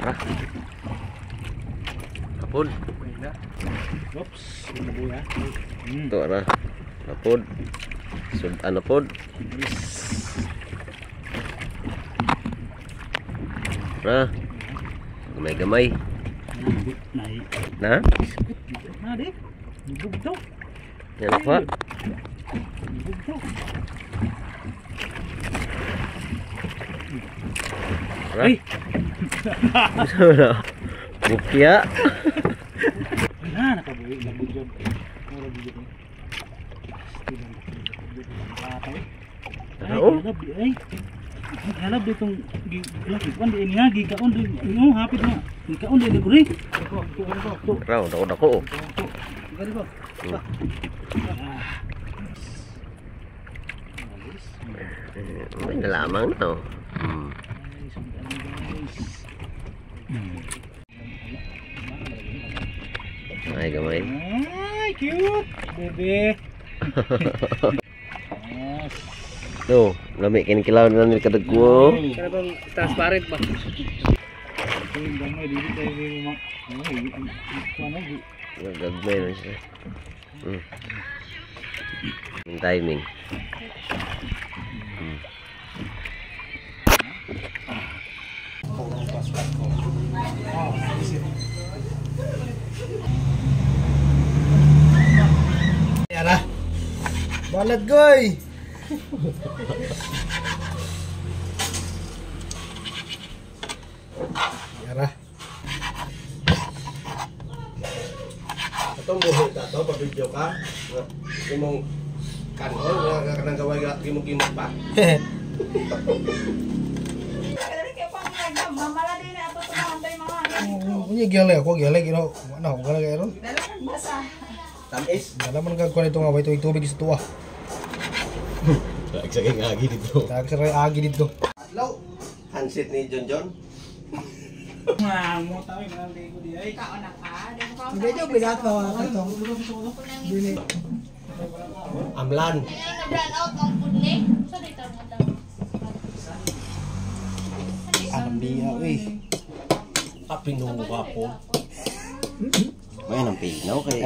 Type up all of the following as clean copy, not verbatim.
Ra. Hapon. Oops, ya. Ito na. Hapon. Sudan na pod. Ra. Gamay-gamay. Na? Na di. Bugto. Yan pa. Bugto. Ra. Bukya. Na nakabuhi na bugyo. Mura bugyo. Oh. Ay. Halab ditong gilaki di niya gikaon di no hapit na. Gikaon di diri. Raw dako dako. May nalamang na. Ay gamay. Ay cute bebe. Yes. No, lami kini kilaw na nil kadagko. Kana bang transparent ba? Gamay dili tayo ma. Gagmay na siya. Yung timing. Yara. Balat goy. Yara. Atong buhi ta to pa-video ka. Imong kanon nga kanang gaway gimok-gimok pa. Unya gyale ako gyale gino. Na ako gyale ron. Tamis. Wala man kag kuan ito nga way tubig sa tuwa. Nagsaging agi dito. Nagsaging agi dito. Adlaw. Hansit ni John John. Mo tayo mga ligo di ay. Kaon na ka. Medyo binato ito. Dili. Amlan. Na brown out ang pudne. So dito mo daw. Alam biya eh. Kapinungwa po. May nang pinaw kay.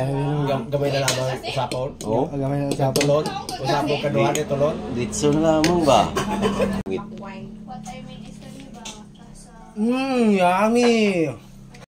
Gamay na lamang usapon. Oh, gamay na usapon. Tulon. Usapon kaduha ni tulon. Ditso na lamang ba? What I mean is kani ba sa Yummy.